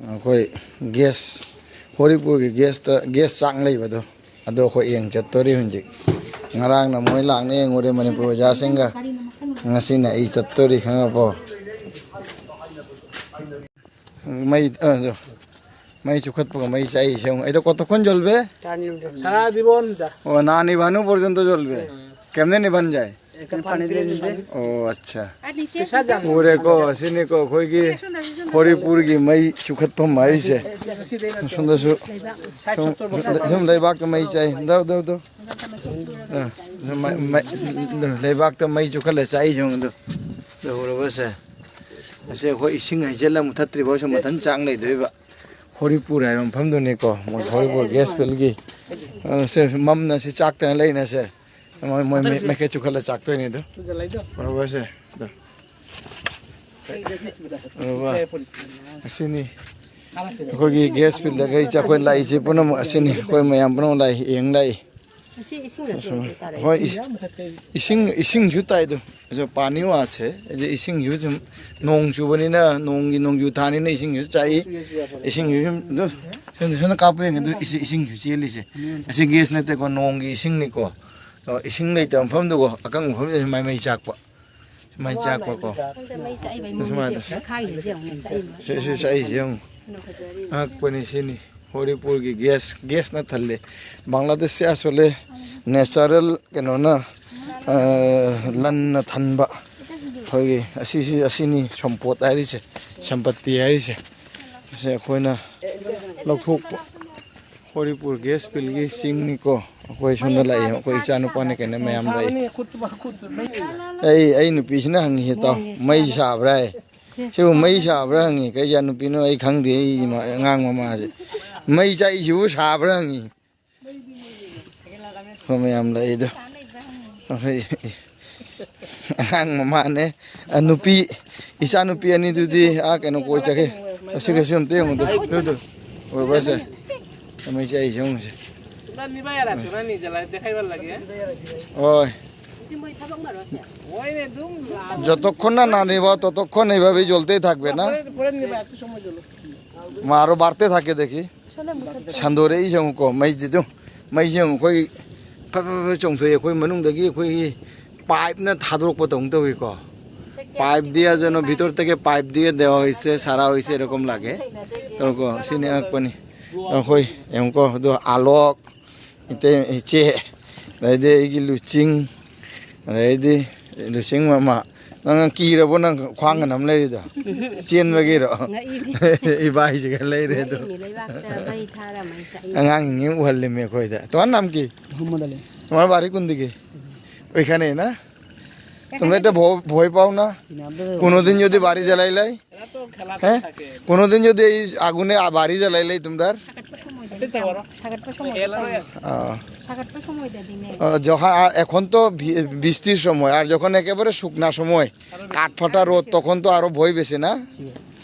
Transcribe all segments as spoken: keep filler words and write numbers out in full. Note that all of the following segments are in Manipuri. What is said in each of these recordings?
ꯑꯩꯈꯣꯏ ꯒꯦꯁ, ꯍꯣꯔꯤꯄꯨꯔꯒꯤ ꯒꯦꯁꯇ, ꯒꯦꯁ ꯆꯥꯛ ꯂꯩꯕꯗꯣ, ꯑꯗꯣ ꯑꯩꯈꯣꯏ ꯌꯦꯡ ꯆꯠꯇꯣꯔꯤ ꯍꯧꯖꯤꯛ꯫ ꯉꯔꯥꯡꯅ ꯃꯣꯏ ꯂꯥꯛꯅ ꯌꯦꯡꯉꯨꯔꯦ ꯃꯅꯤꯄꯨꯔ ꯑꯣꯖꯥꯁꯤꯡꯒ꯫ ꯉꯁꯤꯅ ꯑꯩ ꯆꯠꯇꯣꯔꯤ, ꯈꯪꯉꯕꯣ? ꯃꯩ, ꯑ, ꯑꯗꯣ, ꯃꯩ ꯆꯨꯈꯠꯄꯒ ꯃꯩ ꯆꯥꯛꯏꯁꯦ ꯌꯦꯡꯉꯨ꯫ ꯑꯩꯗꯣ ꯀꯣꯇꯣꯛ ꯈꯣꯟ ꯆꯣꯜꯕꯦ? ꯑꯣ, ꯅꯥꯅꯤ ꯚꯥꯅꯨ ꯄꯔꯖꯟꯇ ꯆꯣꯜꯕꯦ? ꯀꯦꯝꯅꯦ ꯅꯤꯚꯟ ꯖꯥꯏ? ꯑꯣ, ꯑꯠꯆꯥ꯫ ꯎꯔꯦꯀꯣ, ꯑꯁꯤꯅꯤꯀꯣ ꯑꯩꯈꯣꯏꯒꯤ ꯍꯣꯔꯤꯄꯨꯔꯒꯤ ꯃꯩ ꯆꯨꯈꯠꯐꯝ ꯍꯥꯏꯔꯤꯁꯦ꯫ ꯁꯣꯝꯗꯁꯨ ꯁꯨꯝ, ꯁꯨꯝ ꯂꯩꯕꯥꯛꯇ ꯃꯩ ꯆꯥꯏ꯫ ꯗꯧ, ꯗꯧ, ꯗꯧ꯫ ꯑ, ꯃꯩ, ꯃꯩ, ꯂꯩꯕꯥꯛꯇ ꯃꯩ ꯆꯨꯈꯠꯂ ꯆꯥꯛꯏꯁꯦ ꯌꯦꯡꯉꯨ ꯑꯗꯨ꯫ ꯑꯗꯨ ꯎꯔꯕꯁꯦ? ꯑꯁꯤ ꯑꯩꯈꯣꯏ ꯏꯁꯤꯡ ꯍꯩꯖꯤꯜꯂ ꯃꯨꯊꯠꯇ꯭ꯔꯤꯐꯥꯎ ꯁꯨꯝ ꯃꯊꯟ ꯆꯥꯛ ꯂꯩꯗꯣꯏꯕ꯫ ꯍꯣꯔꯤꯄꯨꯔ ꯍꯥꯏꯕ ꯃꯐꯝꯗꯨꯅꯤꯀꯣ, ꯃꯣꯏ ꯍꯣꯔꯤꯄꯨꯔ ꯒꯦꯁ ꯐꯤꯜꯒꯤ꯫ ꯑ, ꯁꯦ ꯃꯝꯅ ꯁꯤ ꯆꯥꯛꯇꯅ ꯂꯩꯅꯁꯦ꯫ ꯃꯣꯏ, ꯃꯣꯏ ꯃꯩ-, ꯃꯩꯈꯦꯠ ꯆꯨꯈꯠꯂ ꯆꯥꯛꯇꯣꯏꯅꯤ ꯑꯗꯨ꯫ ꯎꯔꯕꯁꯦ? ꯑꯗꯨ꯫ ꯎꯔꯕ? ꯑꯁꯤꯅꯤ꯫ ꯑꯩꯈꯣꯏꯒꯤ ꯒꯦꯁ ꯐꯤꯜꯗ ꯀꯩ ꯑꯩꯈꯣꯏ ꯂꯥꯛꯏꯁꯤ ꯄꯨꯝꯅꯃꯛ ꯑꯁꯤꯅꯤ꯫ ꯑꯩꯈꯣꯏ ꯃꯌꯥꯝ ꯄꯨꯝꯅꯃꯛ ꯂꯥꯛꯏ, ꯌꯦꯡ ꯂꯥꯛꯏ꯫ ꯃꯁꯤ ꯏꯁꯤꯡ ꯅꯠꯇꯦ, ꯍꯣꯏ, ꯏꯁꯤꯡ, ꯏꯁꯤꯡꯁꯨ ꯇꯥꯏꯗꯣ꯫ ꯑꯗꯣ ꯄꯥꯅꯤ ꯋꯥꯠꯁꯦ꯫ ꯑꯗꯣ ꯏꯁꯤꯡꯁꯨ ꯁꯨꯝ ꯅꯣꯡ ꯆꯨꯕꯅꯤꯅ, ꯅꯣꯡꯒꯤ, ꯅꯣꯡꯖꯨ ꯊꯥꯅꯤꯅ ꯏꯁꯤꯡꯁꯨ ꯆꯥꯏ꯫ ꯏꯁꯤꯡꯁꯨ ꯁꯨꯝ, ꯑꯗꯣ ꯁꯣꯝꯗ, ꯁꯣꯝꯗ ꯀꯥꯞꯄ ꯌꯦꯡꯉꯦ꯫ ꯑꯗꯨ ꯏꯁꯤꯡ, ꯏꯁꯤꯡꯁꯨ ꯆꯦꯜꯂꯤꯁꯦ꯫ ꯑꯁꯤ ꯒꯦꯁ ꯅꯠꯇꯦꯀꯣ, ꯅꯣꯡꯒꯤ ꯏꯁꯤꯡꯅꯤꯀꯣ꯫ ꯑꯣ, ꯏꯁꯤꯡ ꯂꯩꯇꯕ ꯃꯐꯝꯗꯨꯀꯣ, ꯑꯀꯪꯕ ꯃꯐꯝꯗ ꯁꯨꯃꯥꯏꯅ ꯃꯩ ꯆꯥꯛꯄ꯫ ꯁꯨꯃꯥꯏꯅ ꯆꯥꯛꯄꯀꯣ꯫ ꯈꯪꯗꯦ, ꯃꯩ ꯆꯥꯛꯏꯕꯩ ꯃꯑꯣꯡꯁꯦ ꯁꯨꯃꯥꯏꯅ꯫ ꯃꯈꯥꯒꯤꯁꯦ ꯌꯦꯡꯉꯨꯅꯦ, ꯆꯥꯛꯏꯕ꯫ ꯁꯤ, ꯁꯤ ꯆꯥꯛꯏꯁꯦ ꯌꯦꯡꯉꯨ꯫ ꯐꯖꯔꯤ꯫ ꯑꯉꯛꯄꯅꯤ ꯁꯤꯅꯤ꯫ ꯍꯣꯔꯤꯄꯨꯔꯒꯤ ꯒꯦꯁ, ꯒꯦꯁꯅ ꯊꯜꯂꯦ꯫ ꯕꯪꯒ꯭ꯂꯥꯗꯦꯁꯁꯦ ꯑꯁꯣꯂꯦ ꯅꯦꯆꯔꯦꯜ ꯀꯩꯅꯣꯅ, ꯑ, ꯂꯟꯅ ꯊꯟꯕ꯫ ꯑꯩꯈꯣꯏꯒꯤ ꯑꯁꯤꯁꯤ, ꯑꯁꯤꯅꯤ ꯁꯝꯄꯣꯠ ꯍꯥꯏꯔꯤꯁꯦ, ꯁꯝꯄꯠꯇꯤ ꯍꯥꯏꯔꯤꯁꯦ꯫ ꯑꯁꯤ ꯑꯩꯈꯣꯏꯅ ꯂꯧꯊꯣꯛꯄ꯫ ꯍꯣꯔꯤꯄꯨꯔ ꯒꯦꯁ ꯐꯤꯜꯒꯤ ꯆꯤꯡꯅꯤꯀꯣ꯫ ꯑꯩꯈꯣꯏ ꯁꯣꯝꯗ ꯂꯥꯛꯏ, ꯑꯩꯈꯣꯏ ꯏꯆꯥ ꯅꯨꯄꯥꯅꯦ ꯀꯩꯅꯣ ꯃꯌꯥꯝ ꯂꯥꯛꯏ꯫ ꯑꯩ, ꯑꯩ ꯅꯨꯄꯤꯁꯤꯅ ꯍꯪꯉꯤ, "ꯏꯇꯥꯎ, ꯃꯩ ꯁꯥꯕ꯭ꯔꯥ?" ꯍꯥꯏ꯫ "ꯁꯤꯕꯨ ꯃꯩ ꯁꯥꯕ꯭ꯔꯥ?" ꯍꯪꯉꯤ꯫ "ꯀꯩ ꯖꯥꯠ ꯅꯨꯄꯤꯅꯣ ꯑꯩ ꯈꯪꯗꯦ, ꯑꯩ ꯏꯃꯥ-, ꯑꯉꯥꯡ ꯃꯃꯥꯁꯦ꯫ ꯃꯩ ꯆꯥꯛꯏꯁꯤꯕꯨ ꯁꯥꯕ꯭ꯔꯥ?" ꯍꯪꯉꯤ꯫ ꯑꯩꯈꯣꯏ ꯃꯌꯥꯝ ꯂꯥꯛꯏꯗꯣ꯫ ꯑꯩꯈꯣꯏ ꯑꯉꯥꯡ ꯃꯃꯥꯅꯦ꯫ ꯑ, ꯅꯨꯄꯤ, ꯏꯆꯥ ꯅꯨꯄꯤ ꯑꯅꯤꯗꯨꯗꯤ ꯑꯥ ꯀꯩꯅꯣ ꯀꯣꯏ ꯆꯠꯈꯤ꯫ ꯑꯁꯤ ꯀꯩꯁꯨ ꯑꯝꯇ ꯌꯦꯡꯉꯨꯗꯣ꯫ ꯑꯗꯨꯗꯣ꯫ ꯎꯔꯕꯁꯦ? ꯃꯩ ꯆꯥꯛꯏꯁꯦ ꯌꯦꯡꯉꯨꯁꯦ꯫ ꯍꯣꯏ꯫ যতক্ষণ না, না নেবা, ততক্ষণ এইভাবেই জ্বলতেই থাকবে না। মা আরো বাড়তে থাকে দেখি। ꯁꯟꯗꯣꯔꯛꯏꯁꯦ ꯌꯦꯡꯉꯨꯀꯣ, ꯃꯩꯁꯦ ꯑꯗꯨꯝ, ꯃꯩꯁꯦ ꯌꯦꯡꯉꯨ, ꯑꯩꯈꯣꯏ ꯐꯠ ꯐꯠ ꯐꯠ ꯆꯣꯡꯊꯣꯛꯑꯦ꯫ ꯑꯩꯈꯣꯏ ꯃꯅꯨꯡꯗꯒꯤ ꯑꯩꯈꯣꯏꯒꯤ ꯄꯥꯏꯞꯅ ꯊꯥꯗꯣꯔꯛꯄꯗꯧꯅ ꯇꯧꯏꯀꯣ꯫ ꯄꯥꯏꯞ ꯗꯤꯌꯥ ꯖꯅꯣ, ꯚꯤꯇꯣꯔ ꯇꯒꯤ ꯄꯥꯏꯞ ꯗꯤꯌꯥ ꯗꯦꯋꯥ ꯍꯣꯏꯁꯦ, ꯁꯥꯔꯥ ꯍꯣꯏꯁꯦ, ꯑꯗꯨꯝ ꯂꯥꯛꯑꯦ꯫ ꯌꯦꯡꯉꯨꯀꯣ, ꯁꯤꯅꯤ ꯑꯉꯛꯄꯅꯤ꯫ ꯑꯩꯈꯣꯏ ꯌꯦꯡꯉꯨꯀꯣ, ꯑꯗꯣ ꯑꯥꯂꯣꯛ, ꯏꯇꯩ, ꯏꯆꯦ, ꯑꯗꯩꯗꯤ ꯑꯩꯒꯤ ꯂꯨꯆꯤꯡ, ꯑꯗꯩꯗꯤ ꯂꯨꯆꯤꯡ ꯃꯃꯥ, ꯅꯪ ꯀꯤꯔꯕꯣ? ꯅꯪ ꯈ꯭ꯋꯥꯡꯒ ꯅꯝ ꯂꯩꯔꯤꯗꯣ? ꯆꯦꯟꯕꯒꯤꯔꯣ? ꯉꯛꯏꯅꯤ꯫ ꯏꯕꯥꯏꯁꯤꯒ ꯂꯩꯔꯦ ꯑꯗꯣ꯫ ꯉꯛꯏꯅꯤ, ꯂꯩꯕꯥꯛꯇ ꯃꯩ ꯊꯥꯔ ꯃꯩ ꯆꯥꯛꯏ꯫ ꯑꯉꯥꯡꯁꯤꯡꯁꯤ ꯎꯍꯜꯂꯤꯃꯤ ꯑꯩꯈꯣꯏꯗ꯫ তোমার নাম কি? মোহাম্মদ আলী। তোমার বাড়ি কোন দিকে? ওইখানেই না? তোমরা এটা ভয়, ভয় পাও না? কোনো দিন যদি বাড়ি জ্বালাই লাই, হ্যাঁ, কোনোদিন যদি এই আগুনে আ-, বাড়ি জ্বালাইলে তোমরা আর? সাত আটটার সময় দেয়, সাত আটটার সময় দেয়। আহ। সাত আটটার সময় দেয় দিনে। আহ, যখন, আ-, এখন তো ভি-, বৃষ্টির সময়, আর যখন একেবারে শুকনা সময়, কাঠ ফাটা রোদ, তখন তো আরো ভয় বেশি না?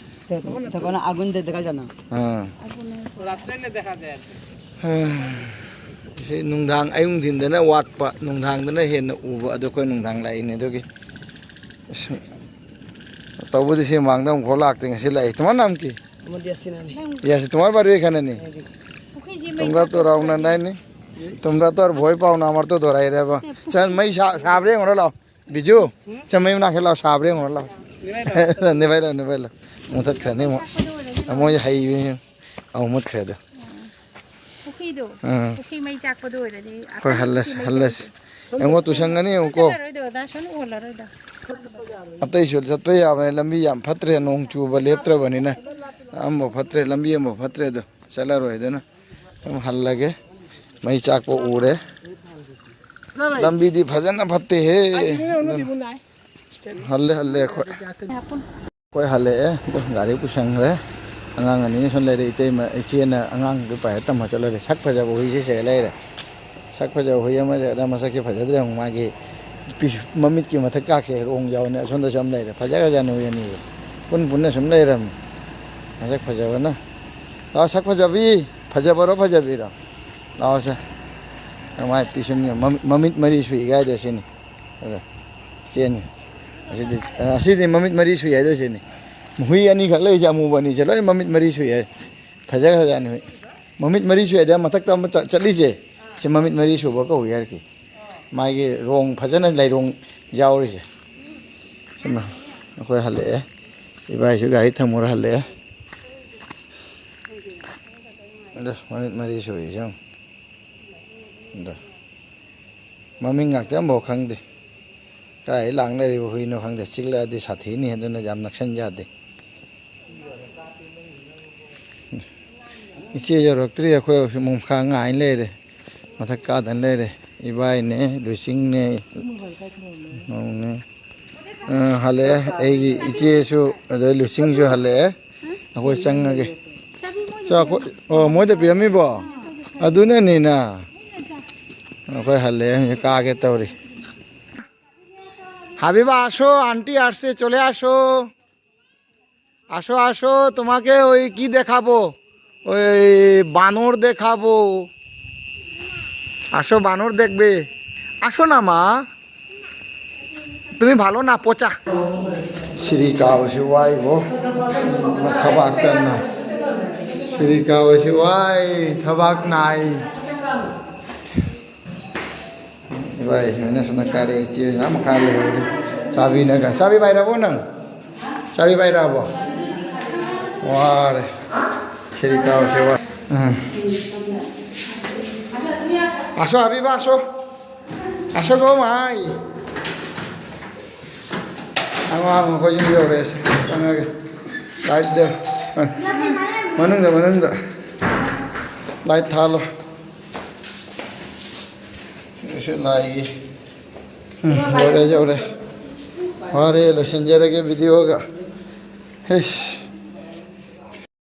তখন আগুন দে-, দেখা যায় না। হ্যাঁ। আগুনে। রাত্রে এলে দেখা যায় আর কি। ꯁꯤ ꯅꯨꯡꯗꯥꯡ, ꯑꯌꯨꯛ ꯅꯨꯡꯊꯤꯟꯗꯅ ꯋꯥꯠꯄ, ꯅꯨꯡꯗꯥꯡꯗꯅ ꯍꯦꯟꯅ ꯎꯕ꯫ ꯑꯗꯣ ꯑꯩꯈꯣꯏ ꯅꯨꯡꯗꯥꯡ ꯂꯥꯛꯏꯅꯦ ꯑꯗꯨꯒꯤ꯫ ꯑꯁ, ꯇꯧꯕꯨꯗꯤ ꯁꯤ ꯃꯥꯡꯗ ꯑꯃꯨꯛ ꯐꯥꯎ ꯂꯥꯛꯇꯦ, ꯉꯁꯤ ꯂꯥꯛꯏ꯫ তোমার নাম কি? মোহাম্মদ ইয়াসিন আলী। ইয়াসিন, তোমার বাড়ি এখানে নেই? পুখুরি যে তোমরা তো রওনা নেয়নি। তোমরা তো আর ভয় পাও না, আমার তো ধরাই রে বা। চল, মাই সা-, সাবরে ওরা লাও। বিজু, চল, মাই না খেলাও, সাবরে ওরা লাও। নিবাই লাও, নিবাই লাও। মুতাত খেলে নেই মো। আমি হাই, আমি মুত খেলে দে। ꯄꯨꯈ꯭ꯔꯤꯗꯣ, ꯎꯝ꯫ ꯄꯨꯈ꯭ꯔꯤ ꯃꯩ ꯆꯥꯛꯄꯗꯣ ꯑꯣꯏꯔꯗꯤ ꯑꯩꯈꯣꯏ ꯍꯜꯂꯁꯤ, ꯍꯜꯂꯁꯤ꯫ ꯌꯦꯡꯉꯣ, ꯇꯨꯁꯟꯒꯅꯤ, ꯌꯦꯡꯉꯨꯀꯣ꯫ ꯆꯠꯂꯔꯣꯏꯗꯣ, ꯗꯥ ꯁꯣꯟ ꯎꯍꯜꯂꯔꯣꯏꯗꯣ꯫ ꯑꯇꯩꯁꯨ ꯆꯠꯄ ꯌꯥꯕꯅꯦ, ꯂꯝꯕꯤ ꯌꯥꯝ ꯐꯠꯇ꯭ꯔꯦ, ꯅꯣꯡ ꯆꯨꯕ ꯂꯦꯞꯇ꯭ꯔꯕꯅꯤꯅ꯫ ꯑꯃꯐꯥꯎ ꯐꯠꯇ꯭ꯔꯦ, ꯂꯝꯕꯤ ꯑꯃꯐꯥꯎ ꯐꯠꯇ꯭ꯔꯦ꯫ ꯑꯗꯣ ꯆꯠꯂꯔꯣꯏ ꯑꯗꯨꯅ꯫ ꯑꯗꯨꯝ ꯍꯜꯂꯒꯦ꯫ ꯃꯩ ꯆꯥꯛꯄ ꯎꯔꯦ꯫ ꯂꯝꯕꯤꯗꯤ ꯐꯖꯅ ꯐꯠꯇꯦꯍꯦ꯫ ꯑꯗꯨꯅ ꯍꯜꯂꯦ, ꯍꯜꯂꯦ ꯑꯩꯈꯣꯏ꯫ ꯑꯩꯈꯣꯏ ꯍꯜꯂꯛꯑꯦ꯫ ꯑꯗꯣ ꯒꯥꯔꯤ ꯄꯨꯁꯟꯈ꯭ꯔꯦ꯫ ꯑꯉꯥꯡ ꯑꯅꯤꯅ ꯁꯨꯝ ꯂꯩꯔꯦ꯫ ꯏꯇꯩꯃ, ꯏꯆꯦꯅ ꯑꯉꯥꯡꯗꯨ ꯄꯥꯏꯔ ꯇꯝꯃ ꯆꯠꯂꯔꯦ꯫ ꯁꯛ ꯐꯖꯕ ꯍꯨꯏꯁꯦ ꯁꯤꯗ ꯂꯩꯔꯦ꯫ ꯁꯛ ꯐꯖꯕ ꯍꯨꯏ ꯑꯃꯁꯦ ꯑꯗ ꯃꯁꯛꯁꯦ ꯐꯖꯗ꯭ꯔꯦ ꯑꯃꯨꯛ ꯃꯥꯒꯤ ꯄꯤ-, ꯃꯃꯤꯠꯀꯤ ꯃꯊꯛ ꯀꯥꯛꯁꯦ ꯔꯣꯡ ꯌꯥꯎꯅ ꯑꯁꯣꯝꯗꯁꯨ ꯑꯃ ꯂꯩꯔꯦ꯫ ꯐꯖꯈ꯭ꯔꯖꯥꯠꯅꯤ ꯍꯨꯏ ꯑꯅꯤꯁꯦ꯫ ꯄꯨꯟ ꯄꯨꯟꯅ ꯁꯨꯝ ꯂꯩꯔꯝꯃꯤ꯫ ꯃꯁꯛ ꯐꯖꯕꯅ꯫ ꯂꯥꯛꯑꯣ, ꯁꯛ ꯐꯖꯕꯤ꯫ ꯐꯖꯕꯔꯣ, ꯐꯖꯕꯤꯔꯣ? ꯂꯥꯛꯑꯣꯁꯦ꯫ ꯃꯥꯏ ꯄꯤꯁꯨꯝꯁꯦ ꯃꯃꯤꯠ, ꯃꯃꯤꯠ ꯃꯔꯤ ꯁꯨꯏ ꯀꯥꯏꯗ ꯁꯤꯅꯤ꯫ ꯑꯗꯣ ꯆꯦꯟ꯫ ꯑꯁꯤꯗꯤ, ꯑꯁꯤꯗꯤ ꯃꯃꯤꯠ ꯃꯔꯤ ꯁꯨꯏ ꯍꯥꯏꯗꯣ ꯁꯤꯅꯤ꯫ ꯍꯨꯏ ꯑꯅꯤꯈꯛ ꯂꯩꯔꯤꯁꯦ, ꯑꯃꯨꯕ ꯑꯅꯤꯁꯦ ꯂꯣꯏꯅ ꯃꯃꯤꯠ ꯃꯔꯤ ꯁꯨꯏ ꯍꯥꯏ꯫ ꯐꯖꯈ꯭ꯔꯖꯥꯠꯅꯤ ꯍꯨꯏ꯫ ꯃꯃꯤꯠ ꯃꯔꯤ ꯁꯨꯏ ꯍꯥꯏꯗꯤ ꯃꯊꯛꯇ ꯑꯃ ꯆꯠ-, ꯆꯠꯂꯤꯁꯦ, ꯁꯤ ꯃꯃꯤꯠ ꯃꯔꯤ ꯁꯨꯕ ꯀꯧꯏ ꯍꯥꯏꯔꯛꯈꯤ꯫ ꯃꯥꯒꯤ ꯔꯣꯡ ꯐꯖꯅ ꯂꯩꯔꯣꯡ ꯌꯥꯎꯔꯤꯁꯦ꯫ ꯁꯤꯃ ꯑꯩꯈꯣꯏ ꯍꯜꯂꯛꯑꯦ꯫ ꯏꯕꯥꯏꯁꯨ ꯒꯥꯔꯤ ꯊꯝꯃꯨꯔ ꯍꯜꯂꯛꯑꯦ꯫ ꯑꯗꯣ ꯃꯃꯤꯠ ꯃꯔꯤ ꯁꯨꯔꯤꯁꯦ ꯌꯦꯡꯉꯨ꯫ ꯑꯗꯣ ꯃꯃꯤꯡ ꯉꯥꯛꯇ ꯑꯃꯐꯥꯎ ꯈꯪꯗꯦ꯫ ꯀꯥꯏ ꯂꯥꯡꯅꯔꯤꯕ ꯍꯨꯏꯅꯣ ꯈꯪꯗꯦ꯫ ꯆꯤꯛꯂꯛꯑꯗꯤ ꯁꯥꯊꯤꯅꯤ, ꯑꯗꯨꯅ ꯌꯥꯝ ꯅꯛꯁꯟ ꯌꯥꯗꯦ꯫ ꯏꯆꯦ ꯌꯧꯔꯛꯇ꯭ꯔꯤ, ꯑꯩꯈꯣꯏ ꯍꯧꯖꯤꯛ ꯃꯣꯡꯈꯥ ꯉꯥꯏ ꯂꯩꯔꯦ꯫ ꯃꯊꯛ ꯀꯥꯗꯅ ꯂꯩꯔꯦ꯫ ꯏꯕꯥꯏꯅꯦ, ꯂꯨꯆꯤꯡꯅꯦ, ꯅꯣꯡꯅꯦ꯫ ꯑ, ꯍꯜꯂꯛꯑꯦ꯫ ꯑꯩꯒꯤ ꯏꯆꯦꯁꯨ, ꯑꯗꯩ ꯂꯨꯆꯤꯡꯁꯨ ꯍꯜꯂꯛꯑꯦ꯫ ꯑꯩꯈꯣꯏ ꯆꯪꯉꯒꯦ꯫ ꯆꯥꯛ ꯑꯩꯈꯣꯏ, ꯑꯣ, ꯃꯣꯏꯗ ꯄꯤꯔꯝꯃꯤꯕꯣ? ꯑꯗꯨꯅꯅꯤꯅ꯫ ꯑꯩꯈꯣꯏ ꯍꯜꯂꯛꯑꯦ, ꯍꯧꯖꯤꯛ ꯀꯥꯒꯦ ꯇꯧꯔꯤ꯫ হাবিবা, আসো, আন্টি আসছে, চলে আসো। আসো, আসো, তোমাকে ওই কি দেখাবো? ওই বানর দেখাবো। আসো, বানর দেখবে। আসো না, মা। তুমি ভালো না, পচা। ꯁꯤꯔꯤ ꯀꯥꯕꯁꯤ ꯋꯥꯏꯕꯣ꯫ ꯊꯕꯥꯛ ꯀꯟꯅ꯫ ꯁꯤꯔꯤ ꯀꯥꯕꯁꯤ ꯋꯥꯏ, ꯊꯕꯥꯛ ꯅꯥꯏ꯫ ꯏꯕꯥꯏ, ꯁꯨꯃꯥꯏꯅ ꯁꯣꯝꯗ ꯀꯥꯔꯦ, ꯏꯆꯦ ꯌꯥꯝ ꯃꯈꯥ ꯂꯩꯍꯧꯔꯤ꯫ ꯆꯥꯕꯤꯅ ꯀ-, ꯆꯥꯕꯤ ꯄꯥꯏꯔꯕꯣ ꯅꯪ? ꯆꯥꯕꯤ ꯄꯥꯏꯔꯛꯑꯕꯣ? ꯋꯥꯔꯦ꯫ ꯁꯤꯔꯤ ꯀꯥꯕꯁꯦ ꯋꯥ-, ꯎꯝ꯫ আসো, হাবিবা, আসো। আসো গো মাই। ꯑꯉꯥꯡ ꯑꯩꯈꯣꯏ ꯌꯨꯝ ꯌꯧꯔꯛꯑꯦꯁꯦ꯫ ꯆꯪꯉꯒꯦ꯫ ꯂꯥꯏꯠꯇ꯫ ꯑ, ꯃꯅꯨꯡꯗ, ꯃꯅꯨꯡꯗ꯫ ꯂꯥꯏꯠ ꯊꯥꯜꯂꯣ꯫ ꯁꯤ ꯂꯥꯏꯒꯤ꯫ ꯎꯝ, ꯌꯧꯔꯦ, ꯌꯧꯔꯦ꯫ ꯐꯔꯦ, ꯂꯣꯏꯁꯤꯟꯖꯔꯒꯦ ꯚꯤꯗꯤꯑꯣꯒ꯫ ꯍꯩꯁ꯫